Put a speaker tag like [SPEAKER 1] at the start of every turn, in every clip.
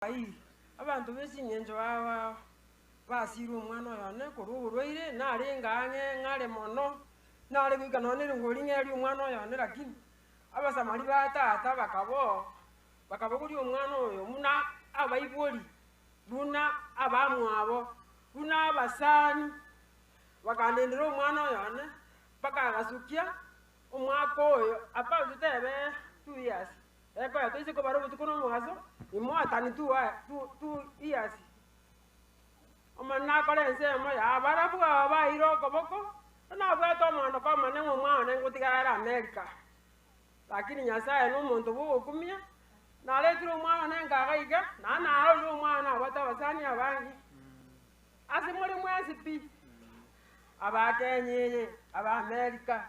[SPEAKER 1] Abairi, abanto be ching'encho aba basirwe omwana oyo one korwa oborwaire, narenge ang'e ng'are mono, nare goika nonya na erongori ng'erie omwana oyo one lakini abasamari ba tata bakaboo, bakabogoria omwana oyo buna abaibori, buna abamwabo, buna abasani, bakandendera omwana oyo one mpaka agasukia omwaka oyo about totebe 2 years. Ekoya toise kobara obotuko na omogaso, imoatani two years. Omonene akore ensemo ya barabwo aba baeire okoboko, nabwate omoondoko omonene ng'a omwana one ngotigara are America. Lakini Nyasaye na omonto bw'ogokumia, naretire omwana one nkaga iga, naende narorire omwana nabwate abasani abange, ase more mwensi pi, aba Kenya eye, aba America.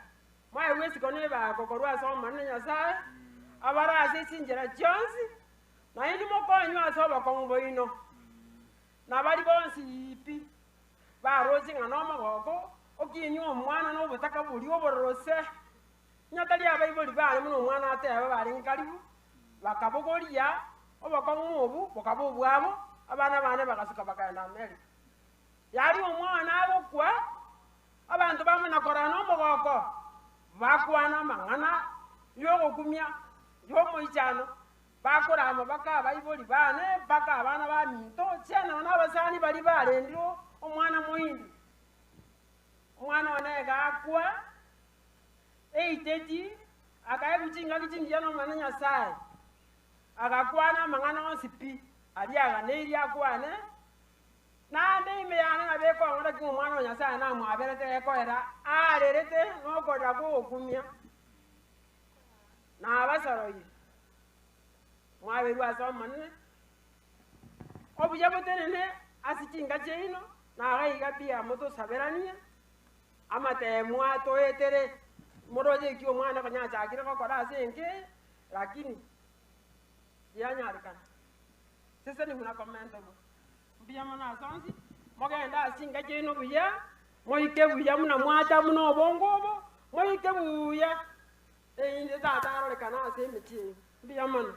[SPEAKER 1] Mwaegwe isiko nebaako korwa ase Omonene Nyasae, abare ase chinchera chionsi, nainwe mokonywe ase obokong'u bwaino. Na baria bonsi pi baroche ng'a nomogoko okinywe omwana na obotaka boria obororo se, onye tari abaibori baane buna omwana ateba barenge karibu, bakabogoria obokong'u obo bokaba obwabo, abana baane bagasuka bakagenda Amerika. Yaria omwana agokwa. Abanto bamanya korora nomogoko, bakwana amang'ana y'ogokumia, y'omoichano, bakorama mpaka abaibori baane, mpaka abana baminto, chiana na abasani baria barendire omwana moindi. Omwana one iga akwa, eiteti, akaegwa chingaki chingiya n'Omonene Nyasae, agakwana amang'ana onsi pi, aria aganeirie akwane. Naende ime yane nabo ekong'ora ki Omwana o Nyasae namwaberete gekoera aarerete nokorera kw'ogokumia, nabasoroire, mwaberwe ase Omonene. Obuya botenene ase chinka chiaino, na iga iga buya motosaberanie amateemwa atoetere, moroche eki omwana konya achakire gokora ase enka eye, lakini tianyarekana. Sesenigwe na komenterwa. Mbuya mono ase onsi, mogende ase chinka chiaino buya, moike buya buna mwacha buna obongo obo, moike buya, erinde Tata arorekane ase emechie eyio. Mbuya mono.